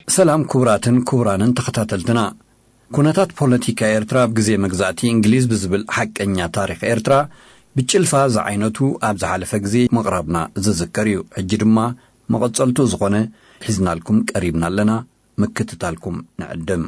ሰላም ክቡራትን ክቡራንን ተኸታተልትና። ኩነታት ፖለቲካ ኤርትራ ኣብ ግዜ መግዛእቲ እንግሊዝ ብዝብል ሓቀኛ ታሪኽ ኤርትራ ብጭልፋ ዝዓይነቱ ኣብ ዝሓለፈ ግዜ ምቕራብና ዝዝከር እዩ። ሕጂ ድማ መቐጸልቱ ዝኾነ ሒዝናልኩም ቀሪብና ኣለና። ምክትታልኩም ንዕድም።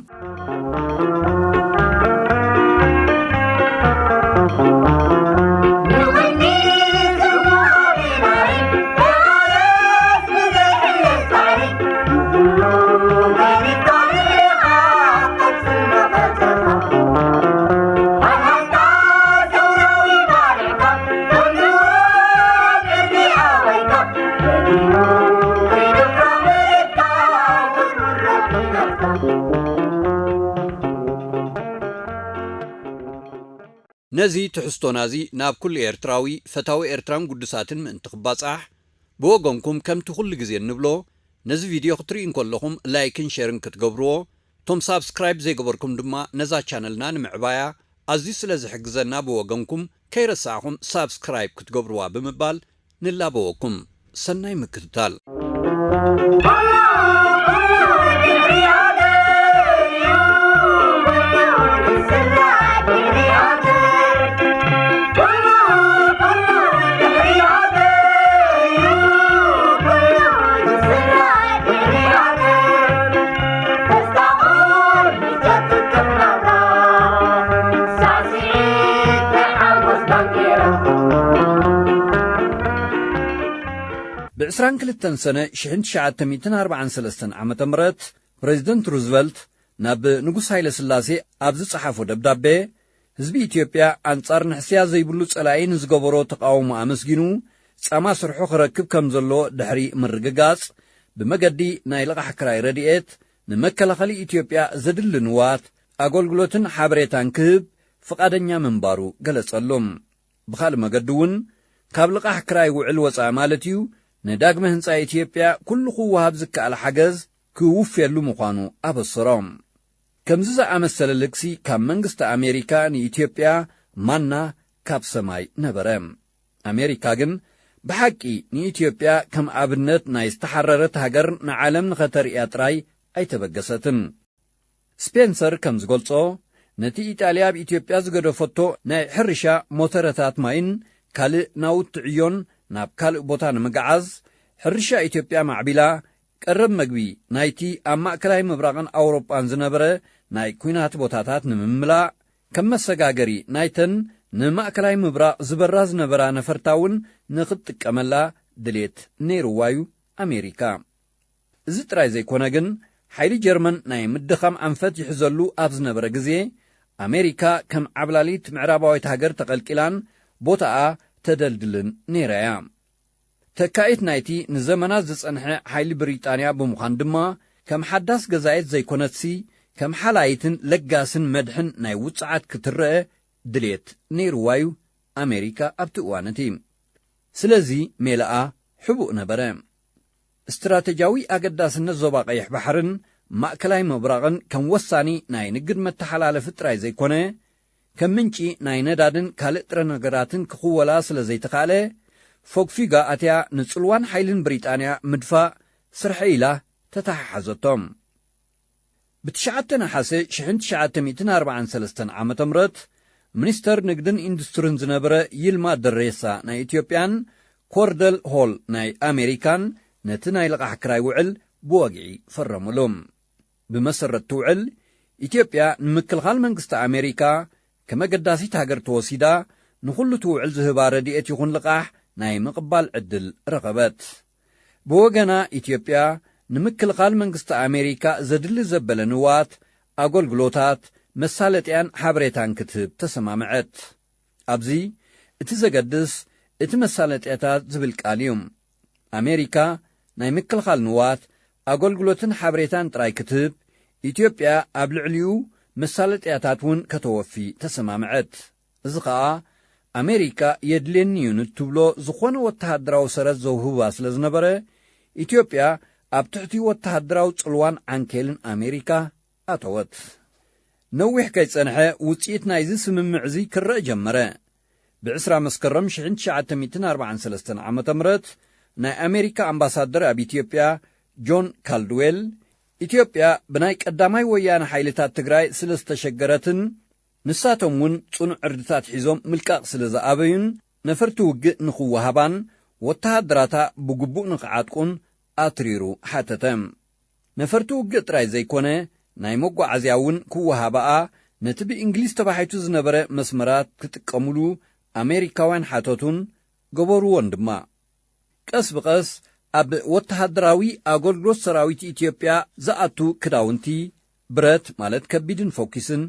ነዚ ትሕዝቶና እዚ ናብ ኩሉ ኤርትራዊ፣ ፈታዊ ኤርትራን ግዱሳትን ምእንቲ ክባጻሕ፣ ብወገንኩም ከምቲ ኩሉ ግዜ እንብሎ፣ ነዚ ቪድዮ ክትርእዩ እንከለኹም ላይክን ሸርን ክትገብርዎ፣ እቶም ሳብስክራይብ ዘይገበርኩም ድማ ነዛ ቻነልና ንምዕባያ ኣዝዩ ስለ ዝሕግዘና ብወገንኩም ከይረሳዕኹም ሳብስክራይብ ክትገብርዋ ብምባል ንላበወኩም። ሰናይ ምክትታል። ብ ዕስራን ክልተን ሰነ ሽሕን ትሽዓተ ሚእትን ኣርባዓን ሰለስተን ዓመተ ምህረት ፕሬዚደንት ሩዝቨልት ናብ ንጉስ ሃይለ ስላሴ ኣብ ዝጸሓፎ ደብዳቤ፣ ህዝቢ ኢትዮጵያ ኣንጻር ንሕስያ ዘይብሉ ጸላኢ ንዝገበሮ ተቓውሞ ኣመስጊኑ፣ ጻማ ስርሑ ክረክብ ከም ዘለዎ ድሕሪ ምርግጋጽ፣ ብመገዲ ናይ ልቓሕ ክራይ ረድኤት ንመከላኸሊ ኢትዮጵያ ዘድሊ ንዋት፣ ኣገልግሎትን ሓበሬታን ክህብ ፍቓደኛ ምንባሩ ገለጸሎም። ብኻልእ መገዲ እውን፣ ካብ ልቓሕ ክራይ ውዕል ወጻኢ ማለት እዩ፣ ንዳግመ ህንጻ ኢትዮጵያ ኩሉ ክወሃብ ዝከኣል ሓገዝ ክውፍየሉ ምዃኑ ኣበሰሮም። ከምዚ ዝኣመሰለ ልግሲ ካብ መንግስቲ ኣሜሪካ ንኢትዮጵያ ማና ካብ ሰማይ ነበረ። ኣሜሪካ ግን ብሓቂ ንኢትዮጵያ ከም ኣብነት ናይ ዝተሓረረት ሃገር ንዓለም ንኸተርእያ ጥራይ ኣይተበገሰትን። ስፔንሰር ከም ዝገልጾ፣ ነቲ ኢጣልያ ኣብ ኢትዮጵያ ዝገደፈቶ ናይ ሕርሻ ሞተረታት ማይን ካልእ ናውቲ ዕዮን ናብ ካልእ ቦታ ንምግዓዝ፣ ሕርሻ ኢትዮጵያ ማዕቢላ፣ ቀረብ መግቢ ናይቲ ኣብ ማእከላይ ምብራቕን ኣውሮጳን ዝነበረ ናይ ኲናት ቦታታት ንምምላእ፣ ከም መሰጋገሪ ናይተን ንማእከላይ ምብራቕ ዝበራ ዝነበራ ነፈርታ እውን ንኽትጥቀመላ ድሌት ነይርዋ እዩ ኣሜሪካ። እዚ ጥራይ ዘይኮነ ግን፣ ሓይሊ ጀርመን ናይ ምድኻም ኣንፈት ይሕዘሉ ኣብ ዝነበረ ግዜ፣ ኣሜሪካ ከም ዓብላሊት ምዕራባዊት ሃገር ተቐልቂላን ቦታኣ ተደልድልን ነይራ እያ። ተካኢት ናይቲ ንዘመናት ዝጸንሐ ሓይሊ ብሪጣንያ ብምዃን ድማ፣ ከም ሓዳስ ገዛኢት ዘይኮነትሲ፣ ከም ሓላይትን ለጋስን መድሕን ናይ ውጽዓት ክትረአ ድልየት ነይርዋ እዩ ኣሜሪካ ኣብቲ እዋን እቲ። ስለዚ ሜላኣ ሕቡእ ነበረ። ስትራተጂያዊ ኣገዳስነት ዞባ ቀይሕ ባሕርን ማእከላይ ምብራቕን ከም ወሳኒ ናይ ንግድ መተሓላለፊ ጥራይ ዘይኮነ፣ ከም ምንጪ ናይ ነዳድን ካልእ ጥረ ነገራትን ክኽወላ ስለ ዘይተኻእለ፣ ፎግፊጋ ኣትያ ንጽልዋን ሓይልን ብሪጣንያ ምድፋእ ስርሐ ኢላ ተተሓሓዘቶም። ብ9 ነሓሰ ሽሕን ትሽዓተ ሚእትን ኣርባዓን ሰለስተን ዓመተ ምህረት፣ ሚኒስተር ንግድን ኢንዱስትርን ዝነበረ ይልማ ደሬሳ ናይ ኢትዮጵያን ኮርደል ሆል ናይ ኣሜሪካን ነቲ ናይ ልቓሕ ክራይ ውዕል ብወግዒ ፈረሙሉ። ብመሰረት እቲ ውዕል፣ ኢትዮጵያ ንምክልኻል መንግስቲ ኣሜሪካ ከም ኣገዳሲት ሃገር ተወሲዳ፣ ንኹሉ እቲ ውዕል ዝህባ ረድኤት ይኹን ልቓሕ ናይ ምቕባል ዕድል ረኸበት። ብወገና፣ ኢትዮጵያ ንምክልኻል መንግስቲ ኣሜሪካ ዘድሊ ዘበለ ንዋት፣ ኣገልግሎታት፣ መሳለጥያን ሓበሬታን ክትህብ ተሰማምዐት። ኣብዚ እቲ ዘገድስ፣ እቲ መሳለጥያታት ዝብል ቃል እዩ። ኣሜሪካ ናይ ምክልኻል ንዋት፣ ኣገልግሎትን ሓበሬታን ጥራይ ክትህብ፣ ኢትዮጵያ ኣብ ልዕሊኡ መሳለጥያታት እውን ከተወፊ ተሰማምዐት። እዚ ኸኣ፣ ኣሜሪካ የድልየኒ እዩ ንትብሎ ዝኾነ ወተሃደራዊ ሰረት ዘውህባ ስለ ዝነበረ፣ ኢትዮጵያ ኣብ ትሕቲ ወተሃደራዊ ጽልዋን ዓንኬልን ኣሜሪካ ኣተወት። ነዊሕ ከይጸንሐ፣ ውጽኢት ናይዚ ስምምዕ እዚ ክረአ ጀመረ። ብ20 መስከረም ሽሕን ትሽዓተ ሚእትን ኣርባዓን ሰለስተን ዓመተ ምህረት፣ ናይ ኣሜሪካ ኣምባሳደር ኣብ ኢትዮጵያ ጆን ካልድዌል፣ ኢትዮጵያ ብናይ ቀዳማይ ወያነ ሓይልታት ትግራይ ስለ ዝተሸገረትን፣ ንሳቶም እውን ጽኑዕ ዕርድታት ሒዞም ምልቃቕ ስለ ዝኣበዩን፣ ነፈርቲ ውግእ ንኽወሃባን ወተሃደራታ ብግቡእ ንኽዓጥቁን ኣትሪሩ ሓተተ። ነፈርቲ ውግእ ጥራይ ዘይኮነ፣ ናይ መጓዓዝያ እውን ክወሃባኣ፣ ነቲ ብእንግሊዝ ተባሒቱ ዝነበረ መስመራት ክጥቀሙሉ ኣሜሪካውያን ሓተቱን ገበርዎን ድማ። ቀስ ብቐስ ኣብ ወተሃደራዊ ኣገልግሎት ሰራዊት ኢትዮጵያ ዝኣቱ ክዳውንቲ፣ ብረት ማለት ከቢድን ፎኪስን፣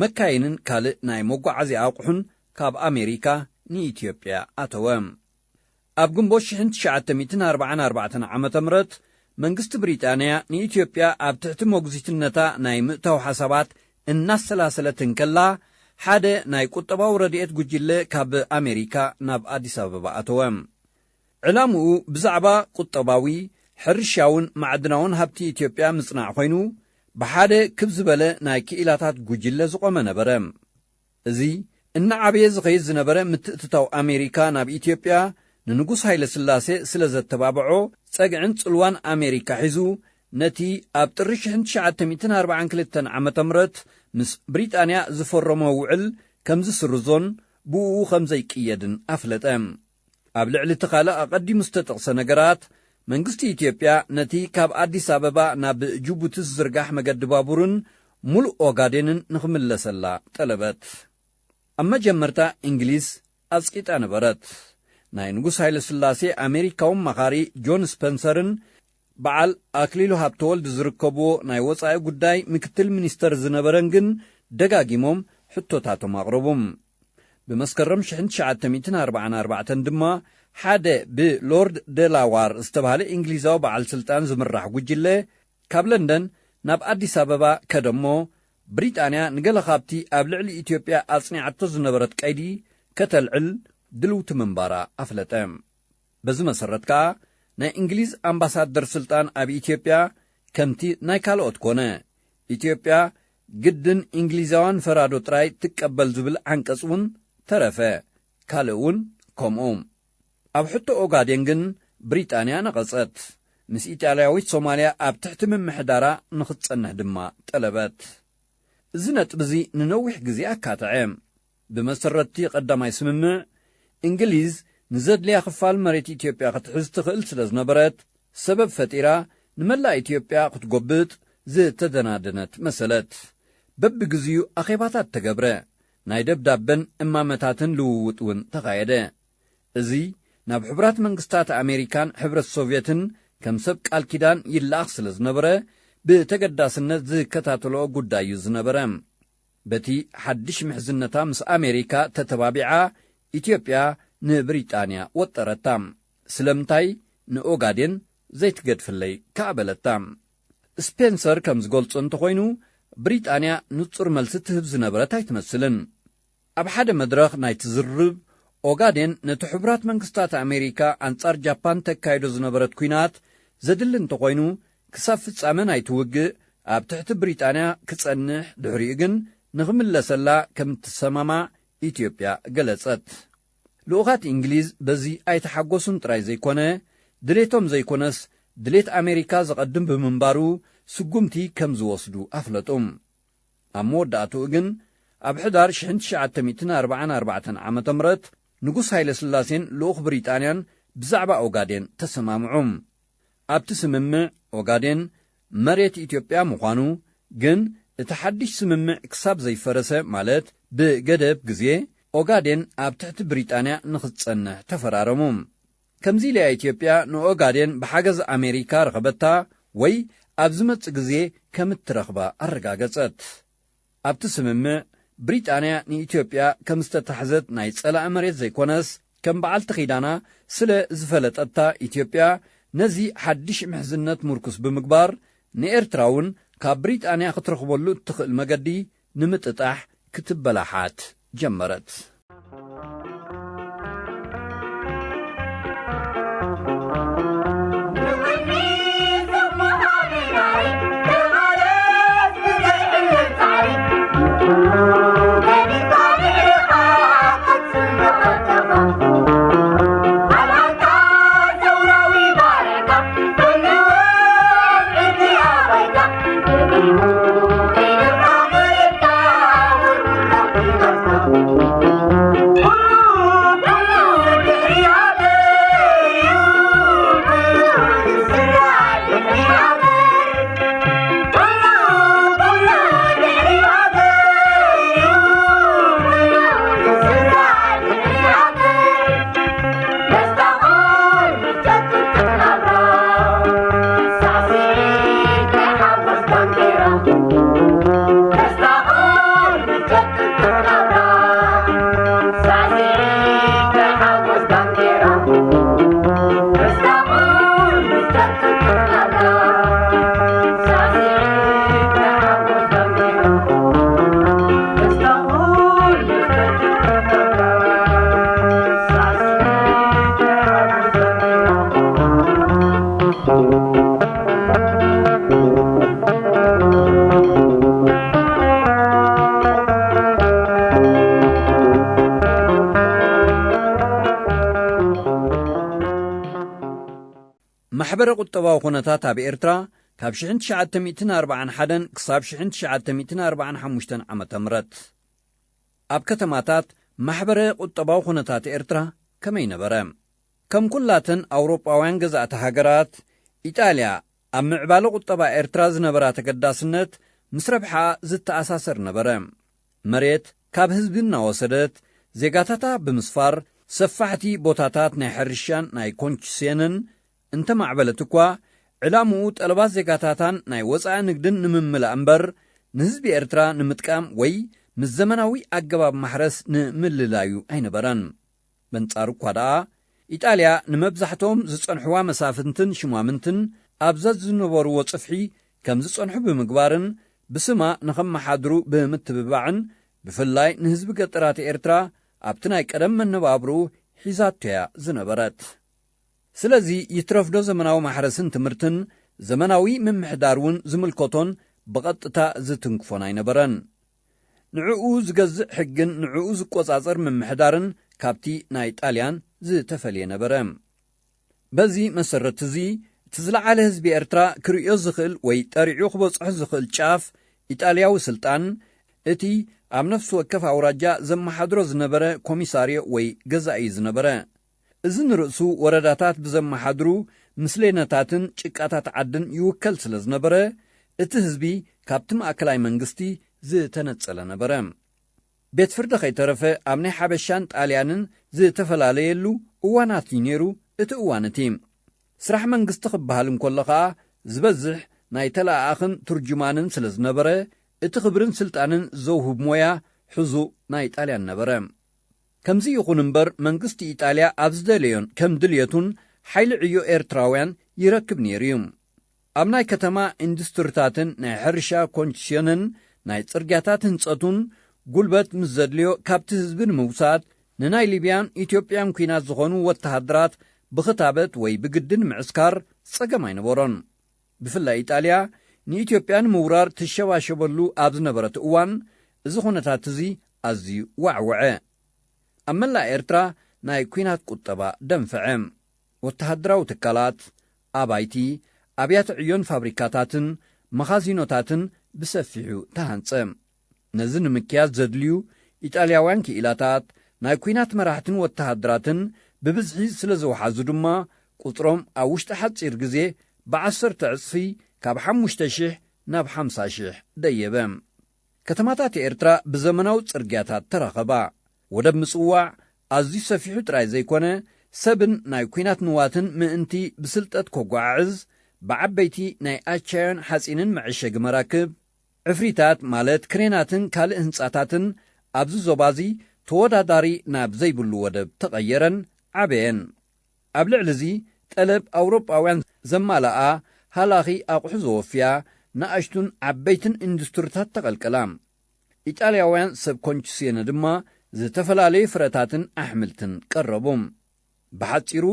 መካይንን ካልእ ናይ መጓዓዝያ ኣቑሑን ካብ ኣሜሪካ ንኢትዮጵያ ኣተወ። ኣብ ግንቦት ሽሕን ትሽዓተ ሚእትን ኣርባዓን ኣርባዕተን ዓመተ ምህረት፣ መንግስቲ ብሪጣንያ ንኢትዮጵያ ኣብ ትሕቲ መጉዚትነታ ናይ ምእታው ሓሳባት እናሰላሰለት እንከላ፣ ሓደ ናይ ቁጠባዊ ረድኤት ጉጅለ ካብ ኣሜሪካ ናብ ኣዲስ ኣበባ ኣተወ። ዕላምኡ ብዛዕባ ቁጠባዊ፣ ሕርሻውን ማዕድናውን ሃብቲ ኢትዮጵያ ምጽናዕ ኮይኑ፣ ብሓደ ክብ ዝበለ ናይ ክኢላታት ጉጅለ ዝቖመ ነበረ። እዚ እናዓበየ ዝኸይድ ዝነበረ ምትእትታው ኣሜሪካ ናብ ኢትዮጵያ፣ ንንጉስ ሃይለ ስላሴ ስለ ዘተባብዖ፣ ጸግዕን ጽልዋን ኣሜሪካ ሒዙ፣ ነቲ ኣብ ጥሪ ሽሕን ትሽዓተ ሚእትን ኣርባዓን ክልተን ዓመተ ምህረት ምስ ብሪጣንያ ዝፈረሞ ውዕል ከም ዝስርዞን ብእኡ ከም ዘይቅየድን ኣፍለጠ። ኣብ ልዕሊ እቲ ካልእ ኣቐዲሙ ዝተጠቕሰ ነገራት፣ መንግስቲ ኢትዮጵያ ነቲ ካብ ኣዲስ ኣበባ ናብ ጅቡቲ ዝዝርጋሕ መገዲ ባቡርን ሙሉእ ኦጋዴንን ንኽምለሰላ ጠለበት። ኣብ መጀመርታ እንግሊዝ ኣጽቂጣ ነበረት። ናይ ንጉስ ሃይለ ስላሴ ኣሜሪካዊ ኣማኻሪ ጆን ስፐንሰርን በዓል ኣክሊሉ ሃብተወልድ ዝርከብዎ ናይ ወጻኢ ጉዳይ ምክትል ሚኒስተር ዝነበረን ግን ደጋጊሞም ሕቶታቶም ኣቕረቡ። ብመስከረም ሽሕን ትሽዓተ ሚእትን ኣርባዓን ኣርባዕተን ድማ ሓደ ብሎርድ ደላዋር ዝተባህለ እንግሊዛዊ በዓል ስልጣን ዝምራሕ ጉጅለ ካብ ለንደን ናብ ኣዲስ ኣበባ ከደሞ፣ ብሪጣንያ ንገለ ካብቲ ኣብ ልዕሊ ኢትዮጵያ ኣጽኒዓቶ ዝነበረት ቀይዲ ከተልዕል ድልውቲ ምንባራ ኣፍለጠ። በዚ መሰረት ከኣ ናይ እንግሊዝ ኣምባሳደር ስልጣን ኣብ ኢትዮጵያ ከምቲ ናይ ካልኦት ኮነ። ኢትዮጵያ ግድን እንግሊዛውያን ፈራዶ ጥራይ ትቀበል ዝብል ዓንቀጽ እውን ተረፈ። ካልእ እውን ከምኡ። ኣብ ሕቶ ኦጋዴን ግን ብሪጣንያ ነቐጸት። ምስ ኢጣልያዊት ሶማልያ ኣብ ትሕቲ ምምሕዳራ ንኽትጸንሕ ድማ ጠለበት። እዚ ነጥቢ እዚ ንነዊሕ ግዜ ኣካትዐ። ብመሰረትቲ ቀዳማይ ስምምዕ፣ እንግሊዝ ንዘድልያ ክፋል መሬት ኢትዮጵያ ክትሕዝ ትኽእል ስለ ዝነበረት፣ ሰበብ ፈጢራ ንመላእ ኢትዮጵያ ክትጎብጥ ዝተደናደነት መሰለት። በብግዜኡ ኣኼባታት ተገብረ። ናይ ደብዳበን እማመታትን ልውውጥ እውን ተኻየደ። እዚ ናብ ሕቡራት መንግስታት ኣሜሪካን ሕብረት ሶቭየትን ከም ሰብ ቃል ኪዳን ይለኣኽ ስለ ዝነበረ፣ ብተገዳስነት ዝከታተልኦ ጉዳይ እዩ ዝነበረ። በቲ ሓድሽ ምሕዝነታ ምስ ኣሜሪካ ተተባቢዓ፣ ኢትዮጵያ ንብሪጣንያ ወጠረታ። ስለምንታይ ንኦጋዴን ዘይትገድፍለይ ከኣ በለታ። ስፔንሰር ከም ዝገልጾ እንተኾይኑ፣ ብሪጣንያ ንጹር መልሲ ትህብ ዝነበረት ኣይትመስልን። ኣብ ሓደ መድረኽ ናይቲ ዝርርብ፣ ኦጋዴን ነቲ ሕቡራት መንግስታት ኣሜሪካ ኣንጻር ጃፓን ተካይዶ ዝነበረት ኲናት ዘድሊ እንተኾይኑ፣ ክሳብ ፍጻመ ናይቲ ውግእ ኣብ ትሕቲ ብሪጣንያ ክጸንሕ፣ ድሕሪኡ ግን ንኽምለሰላ ከም እትሰማማዕ ኢትዮጵያ ገለጸት። ልኡኻት እንግሊዝ በዚ ኣይተሓጎሱን ጥራይ ዘይኮነ፣ ድሌቶም ዘይኮነስ ድሌት ኣሜሪካ ዘቐድም ብምንባሩ ስጉምቲ ከም ዝወስዱ ኣፍለጡ። ኣብ መወዳእትኡ ግን ኣብ ሕዳር ሽሕን ትሽዓተ ሚእትን ኣርባዓን ኣርባዕተን ዓመተ ምህረት ንጉስ ሃይለ ስላሴን ልኡኽ ብሪጣንያን ብዛዕባ ኦጋዴን ተሰማምዑ። ኣብቲ ስምምዕ ኦጋዴን መሬት ኢትዮጵያ ምዃኑ፣ ግን እቲ ሓድሽ ስምምዕ ክሳብ ዘይፈረሰ፣ ማለት ብገደብ ግዜ ኦጋዴን ኣብ ትሕቲ ብሪጣንያ ንኽትጸንሕ ተፈራረሙ። ከምዚ ኢለያ ኢትዮጵያ ንኦጋዴን ብሓገዝ ኣሜሪካ ረኸበታ ወይ ኣብ ዝመጽእ ግዜ ከም እትረኽባ ኣረጋገጸት። ኣብቲ ስምምዕ፣ ብሪጣንያ ንኢትዮጵያ ከም ዝተታሕዘት ናይ ጸላኢ መሬት ዘይኮነስ፣ ከም በዓልቲ ኺዳና ስለ ዝፈለጠታ፣ ኢትዮጵያ ነዚ ሓድሽ ምሕዝነት ምርኩስ ብምግባር፣ ንኤርትራ እውን ካብ ብሪጣንያ ክትረኽበሉ እትኽእል መገዲ ንምጥጣሕ ክትበላሓት ጀመረት። ማሕበረ ቁጠባዊ ኩነታት ኣብ ኤርትራ ካብ ሽሕን ትሽዓተ ሚእትን ኣርባዓን ሓደን ክሳብ ሽሕን ትሽዓተ ሚእትን ኣርባዓን ሓሙሽተን ዓመተ ምህረት። ኣብ ከተማታት ማሕበረ ቁጠባዊ ኩነታት ኤርትራ ከመይ ነበረ? ከም ኩላተን ኣውሮጳውያን ገዛእቲ ሃገራት፣ ኢጣልያ ኣብ ምዕባለ ቁጠባ ኤርትራ ዝነበራ ተገዳስነት ምስ ረብሓ ዝተኣሳሰር ነበረ። መሬት ካብ ህዝቢ እናወሰደት፣ ዜጋታታ ብምስፋር፣ ሰፋሕቲ ቦታታት ናይ ሕርሻን ናይ ኮንችሴንን እንተማዕበለት እኳ፣ ዕላምኡ ጠለባት ዜጋታታን ናይ ወጻኢ ንግድን ንምምላእ እምበር፣ ንህዝቢ ኤርትራ ንምጥቃም ወይ ምስ ዘመናዊ ኣገባብ ማሕረስ ንምልላዩ ኣይነበረን። በንጻሩ እኳ ደኣ፣ ኢጣልያ ንመብዛሕትኦም ዝጸንሕዋ መሳፍንትን ሽማምንትን ኣብ ዘዝነበርዎ ጽፍሒ ከም ዝጸንሑ ብምግባርን ብስማ ንኸመሓድሩ ብምትብባዕን፣ ብፍላይ ንህዝቢ ገጠራት ኤርትራ ኣብቲ ናይ ቀደም መነባብርኡ ሒዛቶ እያ ዝነበረት። ስለዚ ይትረፍዶ ዘመናዊ ማሕረስን ትምህርትን ዘመናዊ ምምሕዳር እውን ዝምልከቶን ብቐጥታ ዝትንክፎን ኣይነበረን። ንዕኡ ዝገዝእ ሕግን ንዕኡ ዝቆጻጸር ምምሕዳርን ካብቲ ናይ ጣልያን ዝተፈልየ ነበረ። በዚ መሰረት እዚ፣ እቲ ዝለዓለ ህዝቢ ኤርትራ ክርእዮ ዝኽእል ወይ ጠሪዑ ክበጽሖ ዝኽእል ጫፍ ኢጣልያዊ ስልጣን፣ እቲ ኣብ ነፍሲ ወከፍ ኣውራጃ ዘመሓድሮ ዝነበረ ኮሚሳርዮ ወይ ገዛኢ እዩ ዝነበረ። እዚ ንርእሱ ወረዳታት ብዘመሓድሩ ምስሌነታትን ጭቃታት ዓድን ይውከል ስለ ዝነበረ፣ እቲ ህዝቢ ካብቲ ማእከላይ መንግስቲ ዝተነጸለ ነበረ። ቤት ፍርዲ ከይተረፈ ኣብ ናይ ሓበሻን ጣልያንን ዝተፈላለየሉ እዋናት እዩ ነይሩ እቲ እዋን እቲ። ስራሕ መንግስቲ ክበሃል እንከሎ ኸኣ ዝበዝሕ ናይ ተለኣኣኽን ትርጁማንን ስለ ዝነበረ፣ እቲ ክብርን ስልጣንን ዘውህብ ሞያ ሕዙእ ናይ ጣልያን ነበረ። ከምዚ ይኹን እምበር፣ መንግስቲ ኢጣልያ ኣብ ዝደለዮን ከም ድልየቱን ሓይሊ ዕዮ ኤርትራውያን ይረክብ ነይሩ እዩ። ኣብ ናይ ከተማ ኢንዱስትሪታትን ናይ ሕርሻ ኮንክሽንን ናይ ጽርግያታት ህንጸቱን ጉልበት ምስ ዘድልዮ፣ ካብቲ ህዝቢ ንምውሳድ ንናይ ሊብያን ኢትዮጵያን ኲናት ዝኾኑ ወተሃደራት ብኽታበት ወይ ብግድን ምዕስካር ጸገም ኣይነበሮን። ብፍላይ ኢጣልያ ንኢትዮጵያ ንምውራር ትሸባሸበሉ ኣብ ዝነበረት እዋን፣ እዚ ኩነታት እዚ ኣዝዩ ዋዕወዐ። ኣብ መላእ ኤርትራ ናይ ኲናት ቁጠባ ደንፈዐ። ወተሃደራዊ ትካላት፣ ኣባይቲ፣ ኣብያተ ዕዮን ፋብሪካታትን መኻዚኖታትን ብሰፊሑ ተሃንጸ። ነዚ ንምክያድ ዘድልዩ ኢጣልያውያን ክኢላታት፣ ናይ ኲናት መራሕትን ወተሃደራትን ብብዝሒ ስለ ዝወሓዙ ድማ፣ ቁጽሮም ኣብ ውሽጢ ሓጺር ግዜ ብዓሰርተ ዕጽፊ፣ ካብ ሓሙሽተ ሽሕ ናብ ሓምሳ ሽሕ ደየበ። ከተማታት ኤርትራ ብዘመናዊ ጽርግያታት ተረኸባ። ወደብ ምጽዋዕ ኣዝዩ ሰፊሑ ጥራይ ዘይኮነ፣ ሰብን ናይ ኲናት ንዋትን ምእንቲ ብስልጠት ከጓዓዕዝ፣ ብዓበይቲ ናይ ኣቻዮን ሓጺንን መዐሸጊ መራክብ፣ ዕፍሪታት ማለት ክሬናትን ካልእ ህንጻታትን ኣብዚ ዞባዚ ተወዳዳሪ ናብ ዘይብሉ ወደብ ተቐየረን ዓበየን። ኣብ ልዕሊ እዚ፣ ጠለብ ኣውሮጳውያን ዘማልኣ ሃላኺ ኣቑሑ ዘወፍያ ንኣሽቱን ዓበይትን ኢንዱስትሪታት ተቐልቀላ። ኢጣልያውያን ሰብ ኮንቹስየነ ድማ ዝተፈላለዩ ፍረታትን ኣሕምልትን ቀረቡ። ብሓጺሩ፣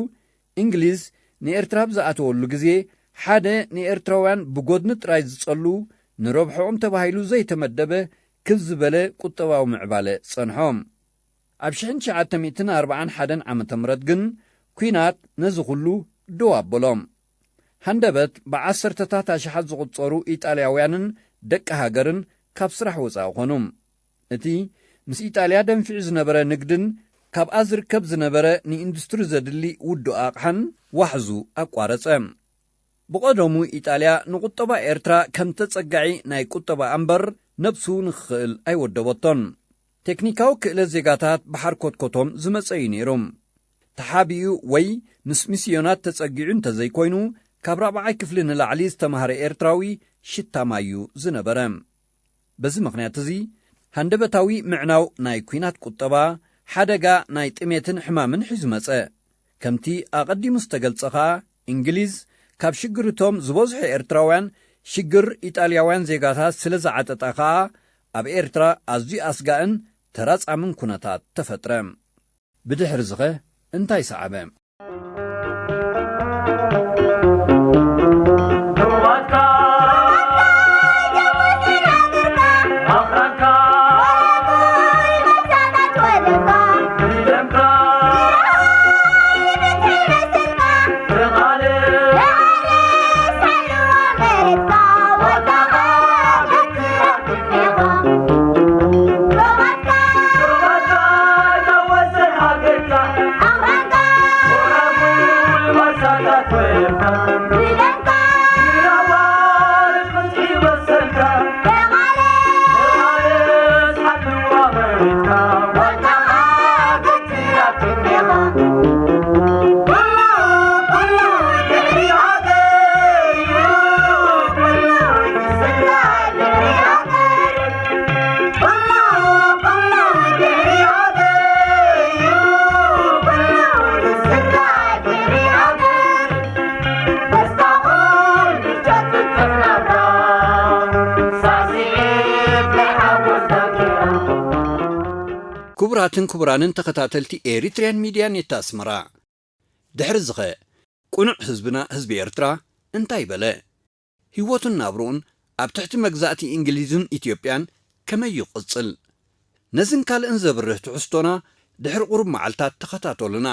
እንግሊዝ ንኤርትራ ኣብ ዝኣተወሉ ግዜ፣ ሓደ ንኤርትራውያን ብጎድኒ ጥራይ ዝጸሉ፣ ንረብሕኦም ተባሂሉ ዘይተመደበ ክብ ዝበለ ቁጠባዊ ምዕባለ ጸንሖም። ኣብ ሽሕን ትሽዓተ ሚእትን ኣርባዓን ሓደን ዓመተ ምህረት ግን፣ ኲናት ነዚ ኹሉ ደው ኣበሎም። ሃንደበት ብዓሰርተታት ኣሽሓት ዝቑጸሩ ኢጣልያውያንን ደቂ ሃገርን ካብ ስራሕ ወጻኢ ኾኑ። እቲ ምስ ኢጣልያ ደንፊዑ ዝነበረ ንግድን ካብኣ ዝርከብ ዝነበረ ንኢንዱስትሪ ዘድሊ ውዱእ ኣቕሓን ዋሕዙ ኣቋረጸ። ብቐደሙ ኢጣልያ ንቁጠባ ኤርትራ ከም ተጸጋዒ ናይ ቁጠባ ኣምበር ነብሱ ንኽኽእል ኣይወደበቶን። ቴክኒካዊ ክእለት ዜጋታት ብሓርኮትኮቶም ዝመጸ እዩ ነይሩ። ተሓቢኡ ወይ ምስ ሚስዮናት ተጸጊዑ እንተዘይኮይኑ፣ ካብ ራብዓይ ክፍሊ ንላዕሊ ዝተማህረ ኤርትራዊ ሽታ ማይ እዩ ዝነበረ። በዚ ምኽንያት እዚ፣ ሃንደበታዊ ምዕናው ናይ ኲናት ቁጠባ፣ ሓደጋ ናይ ጥሜትን ሕማምን ሒዙ መጸ። ከምቲ ኣቐዲሙ ዝተገልጸ ኸኣ፣ እንግሊዝ ካብ ሽግር እቶም ዝበዝሑ ኤርትራውያን፣ ሽግር ኢጣልያውያን ዜጋታት ስለ ዝዓጠጣ ኸኣ፣ ኣብ ኤርትራ ኣዝዩ ኣስጋእን ተራጻምን ኩነታት ተፈጥረ። ብድሕሪ ዝኸ እንታይ ሰዓበ? ክቡራትን ክቡራንን ተኸታተልቲ ኤሪትሪያን ሚድያ ኔት ኣስመራ፣ ድሕሪ ዝኸ ቅኑዕ ህዝብና ህዝቢ ኤርትራ እንታይ በለ? ህይወቱን ናብርኡን ኣብ ትሕቲ መግዛእቲ እንግሊዝን ኢትዮጵያን ከመይ ይቕጽል? ነዝን ካልእን ዘብርህ ትሕዝቶና ድሕሪ ቁሩብ መዓልታት ተኸታተሉና።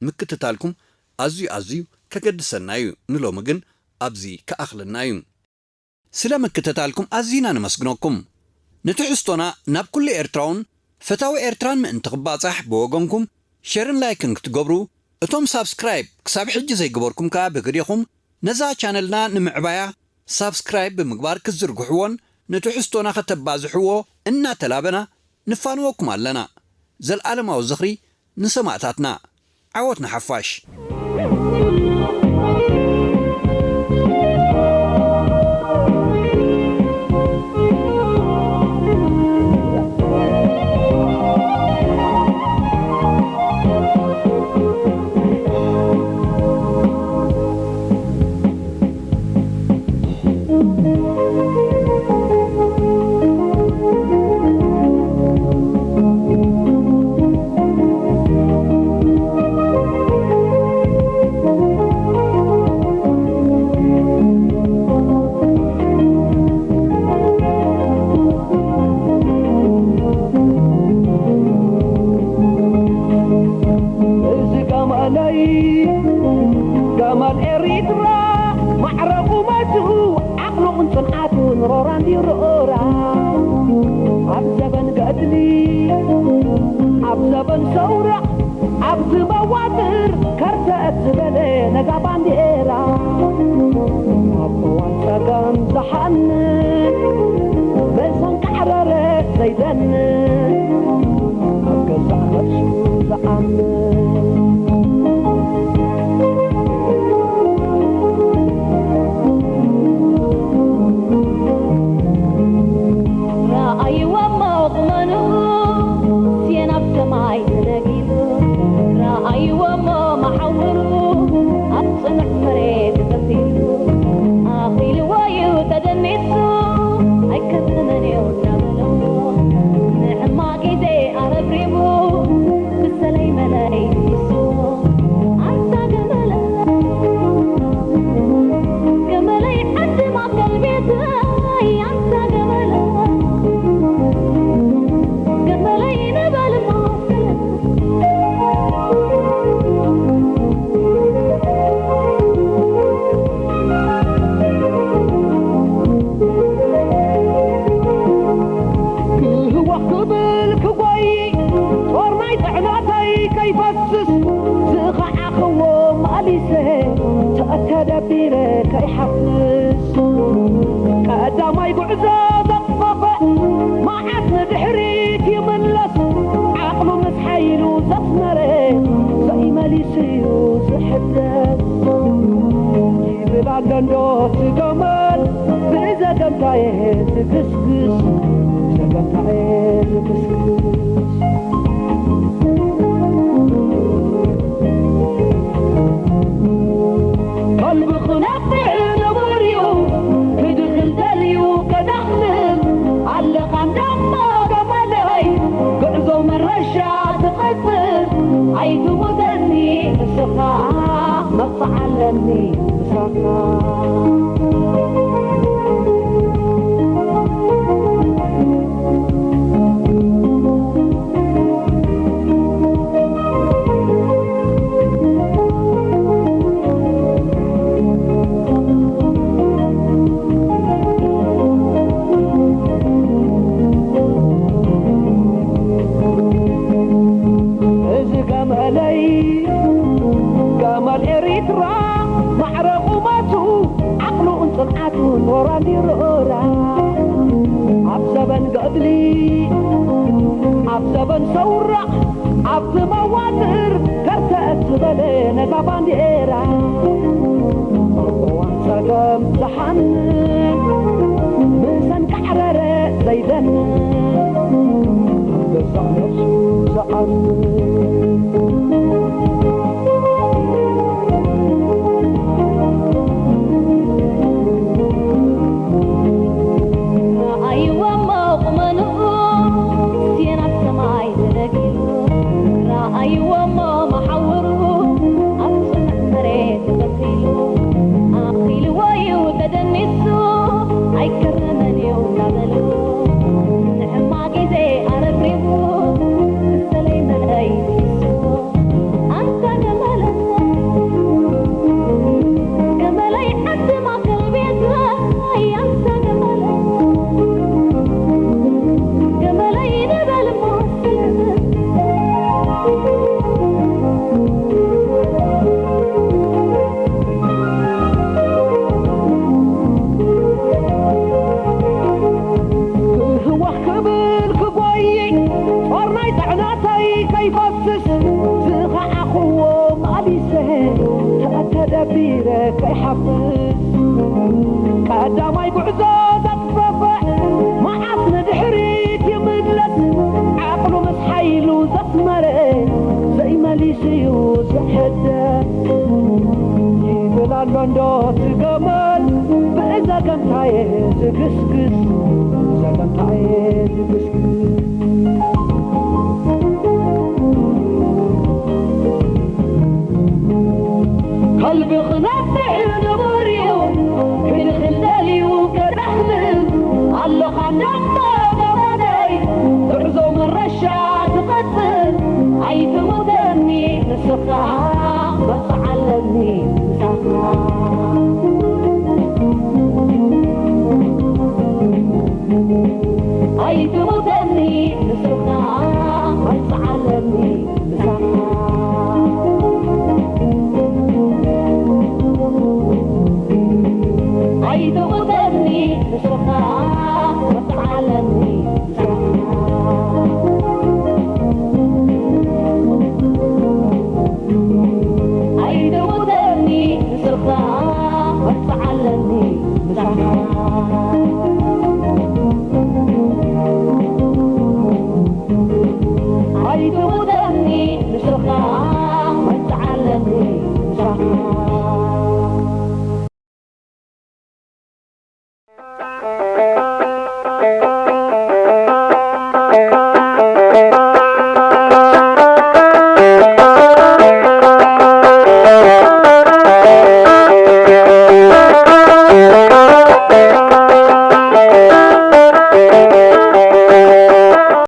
ምክትታልኩም ኣዝዩ ኣዝዩ ከገድሰና እዩ። ንሎሚ ግን ኣብዚ ክኣኽለና እዩ። ስለ ምክትታልኩም ኣዚና ነመስግነኩም። ንትሕዝቶና ናብ ኩሉ ኤርትራውን ፈታዊ ኤርትራን ምእንቲ ክባጻሕ ብወገንኩም ሸርን ላይክን ክትገብሩ፣ እቶም ሳብስክራይብ ክሳብ ሕጂ ዘይገበርኩም ከኣ ብግዴኹም ነዛ ቻነልና ንምዕባያ ሳብስክራይብ ብምግባር ክትዝርግሕዎን ንትሕዝቶና ከተባዝሕዎ እናተላበና ንፋንወኩም ኣለና። ዘልኣለማዊ ዝኽሪ ንሰማእታትና። ዓወት ንሓፋሽ። ኤርትራ ማዕረ ቁመቱ ዓቕሉን ጽንዓቱን ሮራ እንዲሮራ ኣብ ዘበን ገድሊ ኣብ ዘበን ሰውራ ኣብቲ መዋጥር ከርተት ዝበለ ነዛ ባንዴራ ኣብ እዋን ጸገም ዝሓንን መሰንቃዕረረ ዘይደንን ኣብ ገዛእ ነፍሱ ዝኣምን ረኣይዎ እሞ ቁመንኡ፣ ስየን ኣብ ሰማይ ተነጊሩ። ረኣይዎ እሞ መሓውሩ፣ ኣብ ጽኑዕ መሬት ተሰፊሩ። ኣኺልዎ እዩ ተደኒሱ፣ ኣይከርምን እዩ እናበሎ። ንሕማቕ ግዜ ኣረብሪቡ፣ ብሰለይ መለይ ይስዎ። ኣንታ ገመለ፣ ገመለይ ዓዲ ማእከል ቤተይ፣ ኣንታ ገመለ፣ ገመለይ ንበል ማእከል። ክህወኽ ክብል ክጎይ ጦር ናይ ጽዕነተይ ከይፈስስ ዝኸዓኽዎ መሊሰ ተተደቢረ ከይሓፍስ ቀዳማይ ጉዕዞ ዘጥፈፈ መዓት ንድሕሪት ይምለስ ዓቕሉ ምስ ሓይሉ ዘስመረ ዘይመሊስ እዩ ዝሕደስ ይብል ኣሎ እንዶ ትገመል ብዘገምታየ ትግስግስ ዘገምታየ ትግስግስ ከልቢ ክነፍዕ ንቡር እዩ ክድኽል ደልዩ ከዳኽልል ኣለኻ እንዳማ ገመለይ ጉዕዞ መረሻ ትቐጽል ኣይትሙተኒ ንስኻ መብጽዓ ኣለኒ ምሳኻ እዚ ገመለይ ገመል ኤሪትራ ማዕረ ቁመቱ ዓቕሉን ጽንዓቱን ኖራ እንዲሮራ ኣብ ዘበን ገድሊ ኣብ ዘበን ሰውራ ኣብቲ መዋጥር ከርተት ዝበለ ነዛ ባንዴራ ኣብ እዋን ጸገም ዝሓንን ምሰን ካዕረረ ዘይደንን ኣብ ገዛእ ነብሱ ዝኣምን ረኣይዎ እሞ ቁመንኡ ስየን ኣብ ሰማይ ተደጊሉ ረኣይዎ እሞ መሓውሩ ኣብ ጽኑዕ መሬት ተተኺሉ ኣኺልዎ እዩ ተደኒሱ ኣይከረምን እዩ እናበሉ ንሕማቕ ግዜ ኣረብሪቡ ብሰለይ መለይ ይስዎ ኣንታ ገመለ ገመለይ ዓዲ ማእከል ቤተይ ኣንታ ገመለ ገመለይ ንበል እሞ ክህወኽ ክብል ክጎይ ጦር ናይ ጽዕነተይ ከይፈስስ ዝኸዓኽዎ መሊሰ ተደቢረ ከይሓፍስ ቀዳማይ ጉዕዞ ዘጥፈፈ መዓት ንድሕሪት ይምለስ ዓቕሉ ምስ ሓይሉ ዘስመረ ዘይመሊስ እዩ ዝሕደስ ይብል ኣሎ እንዶ ትገመል ብእዘገምታየ ዝግስግስ ዘገምታየ ዝግስግስ ከልቢ ክነፍዕ ንቡር እዩ ክልኽል ደልዩ ከዳኽምም ኣለኻ እንዳማ ገመደይ ጉዕዞ መረሻ ትቐጽል ኣይትሙተኒ ንስኻ